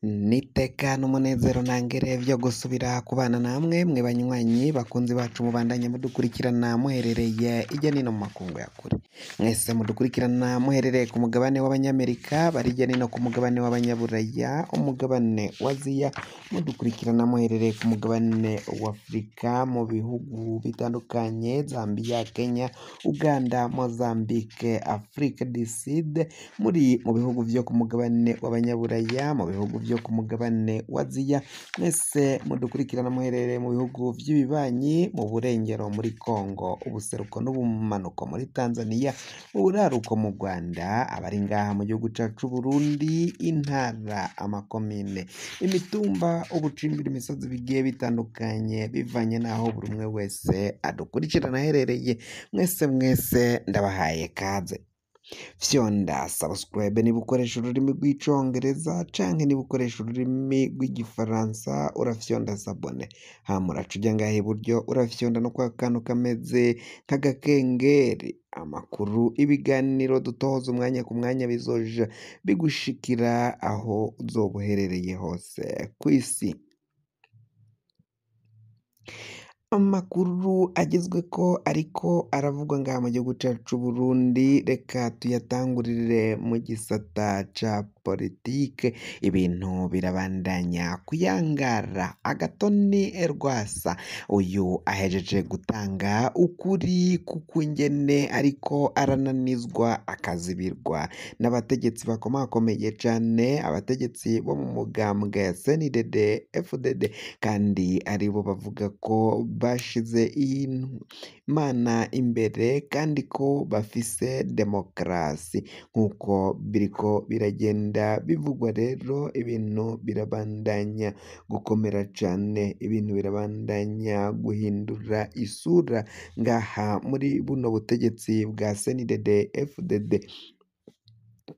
N'iteka n'umunezero ntangere vyo gusubira kubana namwe mwe banywanyi bakunzi bacu mubandanye mudukurikirana muherereye irya nino mu makungu ya kure. Mwese mudukurikirana muherereye ku mugabane w'abanyamerika, bari hirya nino ku mugabane w'abanyaburaya, umugabane wa Aziya, mudukurikirana muherereye ku mugabane wa Afurika mu bihugu bitandukanye Zambia, Kenya, Uganda, Mozambique, Afrique du Sud, muri mu bihugu vyo ku mugabane w'abanyaburaya, mu bihugu vyo ku mugabane wa Aziya, mwese mudukurikirana muherereye mu bihugu vy'ibibanyi, mu burengero muri Congo, ubuseruko n'ubumanuko muri Tanzania, uburaruko mu Rwanda, abari ngaha mu gihugu cacu c'Uburundi, intara, amakomine, imitumba, ubucimbiri, imisozi bigiye bitandukanye bivanye n'aho buri umwe wese adukurikirana aherereye, mwese mwese ndabahaye kaze. Fyonda subscribe niba ukoresha ururimi rw'icongereza canke niba ukoresha ururimi rw'igifaransa urafyonda s'abonner, hama uraca uja ngaha iburyo urafyonda no kwa kantu kameze nk'agakengeri, amakuru, ibiganiro dutoza umwanya ku mwanya bizoja bigushikira aho uzoba uherereye hose kw'isi. Amakuru agezweko ariko aravugwa ngaha mu gihugu cacu c'Uburundi, reka tuyatangurire mu gisata ca politike, ibintu birabandanya kuyangara. Agatoni Rwasa uyu ahejeje gutanga ukuri k'ukungene ariko arananizwa akazibirwa n'abategetsi bakomakomeye cane, abategetsi bo mu mugambwe CNDD FDD, kandi aribo bavuga ko bashize Imana imbere kandi ko bafise demokarasi nk'uko biriko biragenda bivugwa. Rero ibintu birabandanya gukomera cane, ibintu birabandanya guhindura isura ngaha muri buno butegetsi bwa CNDD FDD.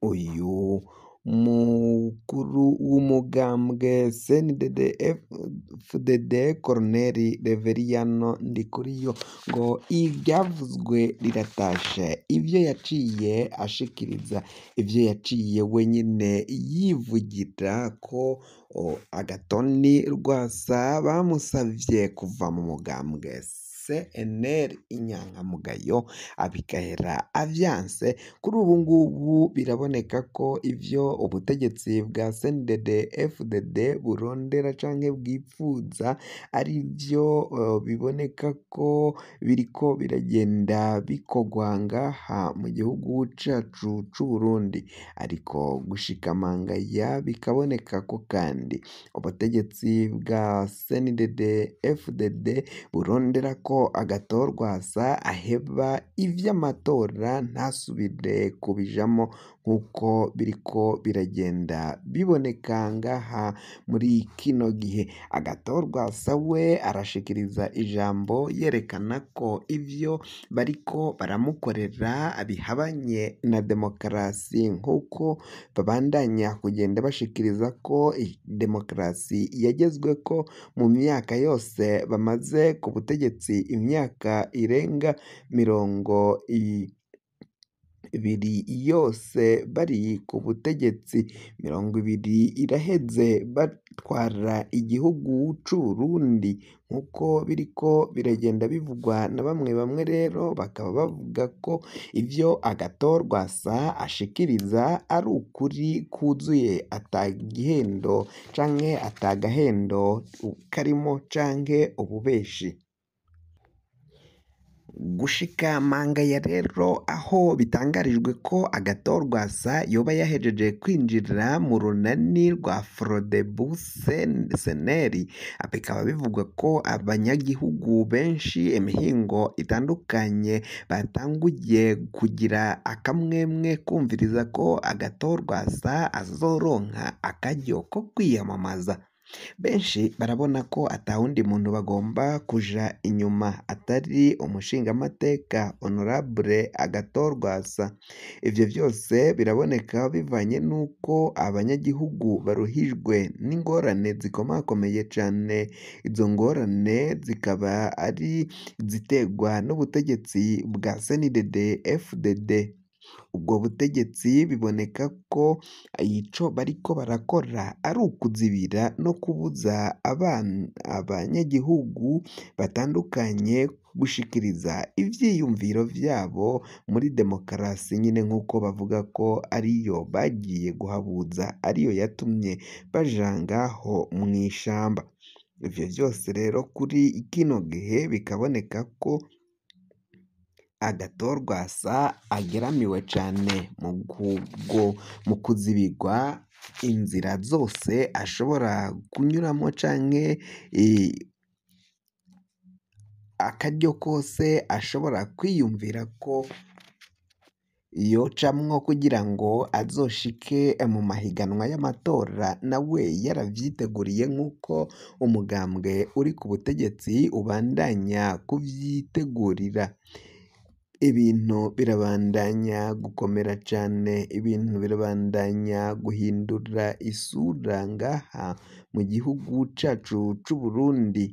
Uyu mukuru w'umugambwe CNDD FDD Colonel Reveriyano Ndikuriyo ngo iryavuzwe riratashe, ivyo yaciye ashikiriza, ivyo yaciye wenyene yivugira ko Agatoni Rwasa bamusavye kuva mu mugambwe CNL inyankamugayo abigahera avyanse. Kuri ubu ngubu biraboneka ko ivyo ubutegetsi bwa CNDD FDD burondera canke bwipfuza arivyo biboneka ko biriko biragenda bikorwa ngaha mu gihugu cacu c'Uburundi, ariko gushikamangaya bikaboneka ko kandi ubutegetsi bwa CNDD FDD burondera ko Agathon Rwasa aheba ivy'amatora ntasubire kubijamwo nk'uko biriko biragenda biboneka ngaha muri kino gihe. Agathon Rwasa we arashikiriza ijambo yerekana ko ivyo bariko baramukorera bihabanye na demokarasi, nk'uko babandanya kugenda bashikiriza ko demokarasi yagezweko mu myaka yose bamaze ku butegetsi, imyaka irenga 20 yose bari ku butegetsi, 20 iraheze batwara igihugu c'Uburundi nk'uko biriko biragenda bivugwa na bamwe bamwe. Rero bakaba bavuga ko ivyo Agathon Rwasa ashikiriza ari ukuri kuzuye, ata gihendo canke ata gahendo karimwo canke ububeshi. Gushika mangaya rero aho bitangarijwe ko Agathon Rwasa yoba yahejeje kwinjira mu runani rwa Frodebu Seneri, bikaba bivugwa ko abanyagihugu benshi imihingo itandukanye batanguye kugira akamwemwe kumviriza ko Agathon Rwasa azoronka akaryo ko kwiyamamaza. Benshi barabona ko atawundi muntu bagomba kuja inyuma atari umushingamateka Honorable Agathon Rwasa. Ivyo vyose biraboneka bivanye n'uko abanyagihugu baruhijwe n'ingorane zikomakomeye cane, izo ngorane zikaba ari iziterwa n'ubutegetsi bwa CNDD FDD. Ubwo butegetsi biboneka ko ico bariko barakora ari ukuzibira no kubuza abanyagihugu batandukanye gushikiriza ivyiyumviro vyabo muri demokarasi nyine nk'uko bavuga ko ariyo bagiye guhabuza, ariyo yatumye baja ngaho mw'ishamba. Ivyo vyose rero kuri kino gihe bikaboneka ko Agathon-Rwasa ageramiwe cane mu kuzibirwa inzira zose ashobora kunyuramwo canke akaryo kose ashobora kwiyumvira ko yocamwo kugira ngo azoshike mu mahiganwa y'amatora nawe yaravyiteguriye nk'uko umugambwe uri ku butegetsi ubandanya kuvyitegurira. Ibintu birabandanya gukomera cane, ibintu birabandanya guhindura isura ngaha mu gihugu cacu c'Uburundi.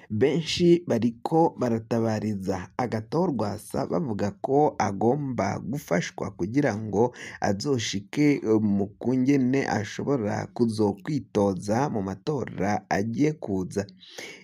Benshi bariko baratabariza Agathon-Rwasa bavuga ko agomba gufashwa kugira ngo azoshike mu kungene ashobora kuzokwitoza mu matora agiye kuza.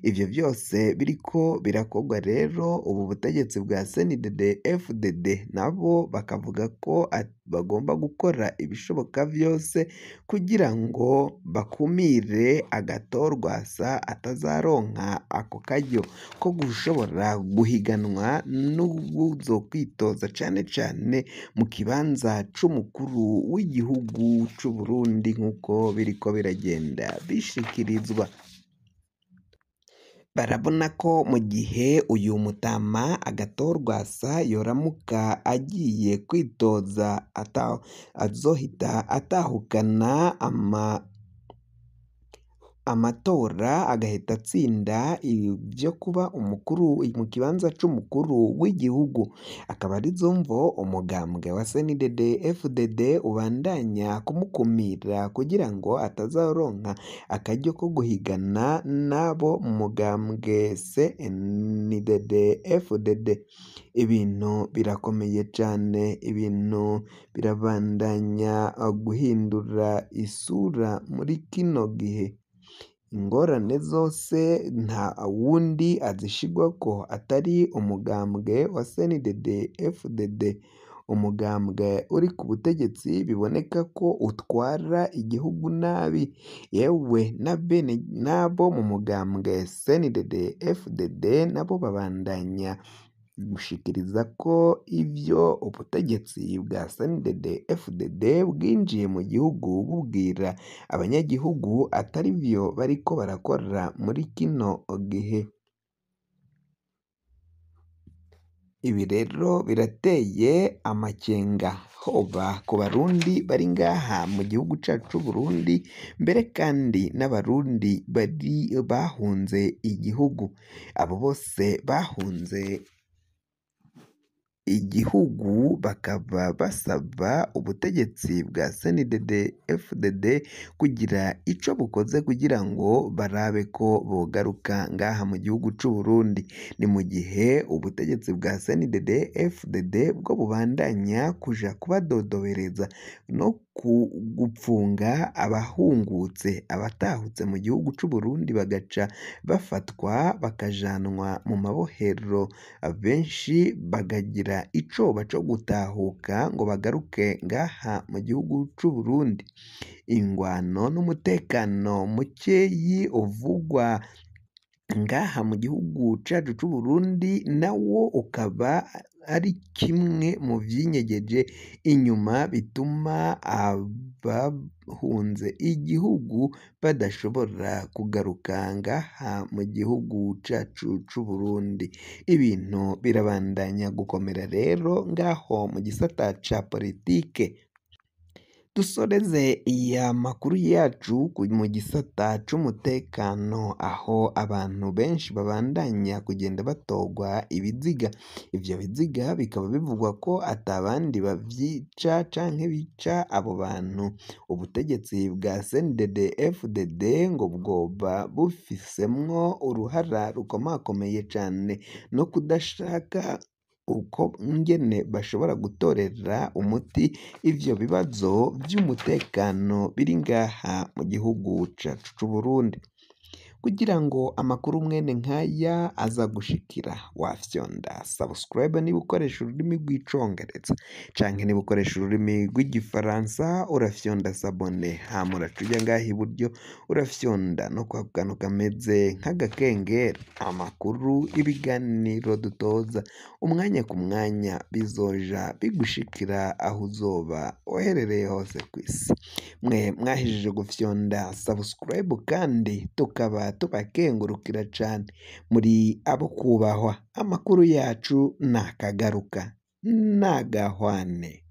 Ivyo vyose biriko birakorwa rero, ubu butegetsi bwa CNDD FDD nabo bakavuga ko bagomba gukora ibishoboka vyose kugira ngo bakumire Agathon-Rwasa atazaronka ako karyo ko gushobora guhiganwa n'uwuzokwitoza cane cane mu kibanza c'umukuru w'igihugu c'Uburundi nk'uko biriko biragenda bishikirizwa. Barabona ko mu gihe uyu mutama Agathon-Rwasa yoramuka agiye kwitoza azohita atahukana amatora agahita atsinda ivyo kuba umukuru mu kibanza c'umukuru w'igihugu, akaba arizo mvo umugambwe wa CNDD FDD ubandanya kumukumira kugira ngo atazoronka akaryo ko guhigana n'abo mu mugambwe CNDD FDD. Ibintu birakomeye cane, ibintu birabandanya guhindura isura muri kino gihe. Ingorane zose nta wundi azishigwako atari umugambwe wa CNDD FDD, umugambwe uri ku butegetsi biboneka ko utwara igihugu nabi, yewe n'abo mu mugambwe CNDD FDD nabo babandanya gushikiriza ko ivyo ubutegetsi bwa CNDD FDD bwinjiye mu gihugu bubwira abanyagihugu atari vyo bariko barakora muri kino gihe. Ibi rero birateye amakenga hoba ku Barundi bari ngaha mu gihugu cacu c'Uburundi, mbere kandi n'Abarundi bari bahunze igihugu. Abo bose bahunze igihugu bakaba basaba ubutegetsi bwa CNDD FDD kugira ico bukoze kugira ngo barabe ko bogaruka ngaha mu gihugu c'Uburundi. Ni mu gihe ubutegetsi bwa CNDD FDD bwo bubandanya kuja kubadodobereza no gupfunga abahungutse, abatahutse mu gihugu c'Uburundi bagaca bafatwa bakajanwa mu mabohero, benshi bakagira icoba co gutahuka ngo bagaruke ngaha mu gihugu c'Uburundi. Ingwano n'umutekano mukeyi uvugwa ngaha mu gihugu cacu c'Uburundi nawo ukaba ari kimwe mu vyinyegeje inyuma bituma abahunze igihugu badashobora kugaruka ngaha mu gihugu cacu c'Uburundi. Ibintu birabandanya gukomera rero ngaho mu gisata ca politike. Dusoreze iya makuru yacu mu gisata c'umutekano, aho abantu benshi babandanya kugenda batogwa ibiziga. Ivyo biziga bikaba bivugwa ko atabandi bavyica canke bica abo bantu. Ubutegetsi bwa CNDD FDD ngo bwoba bufisemwo uruhara rukomakomeye cane no kudashaka uko ngene bashobora gutorera umuti ivyo bibazo vy'umutekano biri ngaha mu gihugu cacu c'Uburundi. Kugira ngo amakuru mwene nkaya aza gushikira, wafyonda subscribe niba ukoresha ururimi rw'icongereza, canke niba ukoresha ururimi rw'igifaransa urafyonda s'abonner, hama uraca uja ngaha iburyo urafyonda no kwa kantu kameze nk'agakengeri. Amakuru, ibiganiro dutoza umwanya ku mwanya bizoja bigushikira aho uzoba uherereye hose kw'isi. Mwe mwahejeje gufyonda subscribe kandi tukaba tubakengurukira cane, muri abo kubahwa. Amakuru yacu nakagaruka, nagahwane.